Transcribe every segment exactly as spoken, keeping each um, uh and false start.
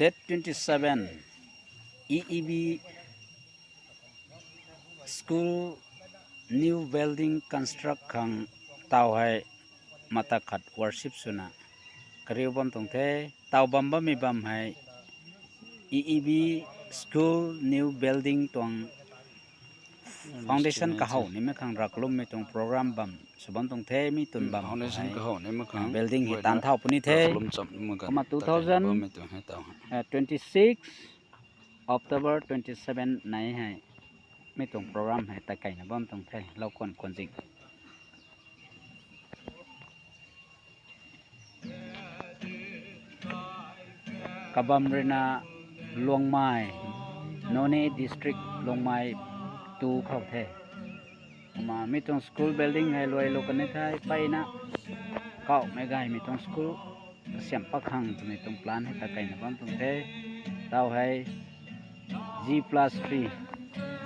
Date twenty seven, E E B school new building construct khang taw hei mata khat worship swna kariu bam tuang the. Taw bam bammei bam hei E E B school new building tuang foundation kahow nimei khang rav kalummei tuang program bam sw bam tuang the. Mi twn bam foundation kahow nimei khang building hei tan thau puni the. Kumna two thousand twenty six October twenty seven nei hei mi tuang program hei takeina bam tuang the, lou khwan khwan zing. Kabam ruina Luangmai, Noney district, Luangmai tu khou the. Kumna mi tuang school building hei luai lu kan the, mpeyna kauhmei gaymei tuang school kasiam pat khang twmei tuang plan hei takeina bam tuang the. Taw hei G plus three,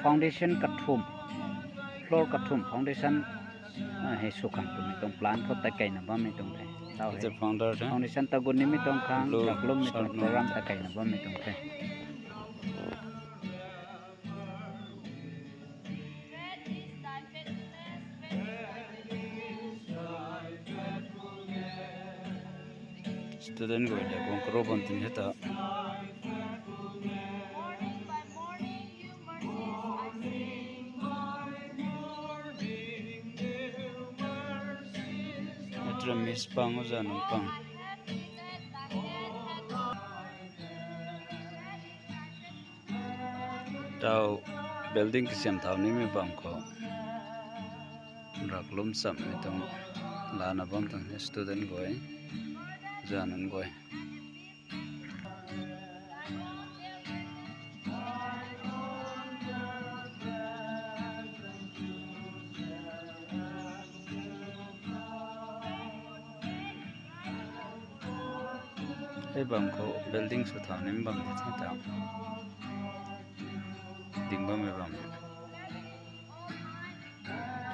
foundation kathumh, floor kathumh foundation hei sw khang twmei tuang plan khou takeina bammei tuang the. Taw hei foundation tagun nimei tuang khang rav kalummei tuang program takeina bammei tuang the. Student guay de guang karo bam tin hei ta. Atra Miss Pang, Oja Nung Pang. Taw building kasiam thau nimei bam khou rav kalum chammei tuang lana bam tuang student guay, zanun guay. Hei bam khou building sw thau nim bam di the ta. Ding bammei bam.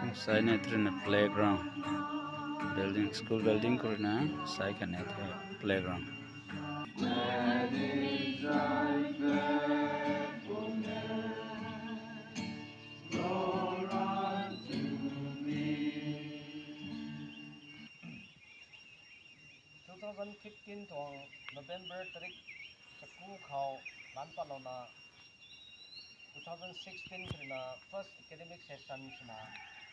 Tung sai ne trina playground. Building, school building khou ruina sai kan ne the playground. Two thousand fifteen tuang November tarik chaku khou lan patlouna, two thousand sixteen khou ruina first academic session swna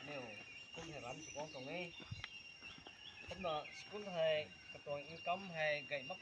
aniu school hei run sw guang tuang e. Kumna school hei katuang income hei gay mak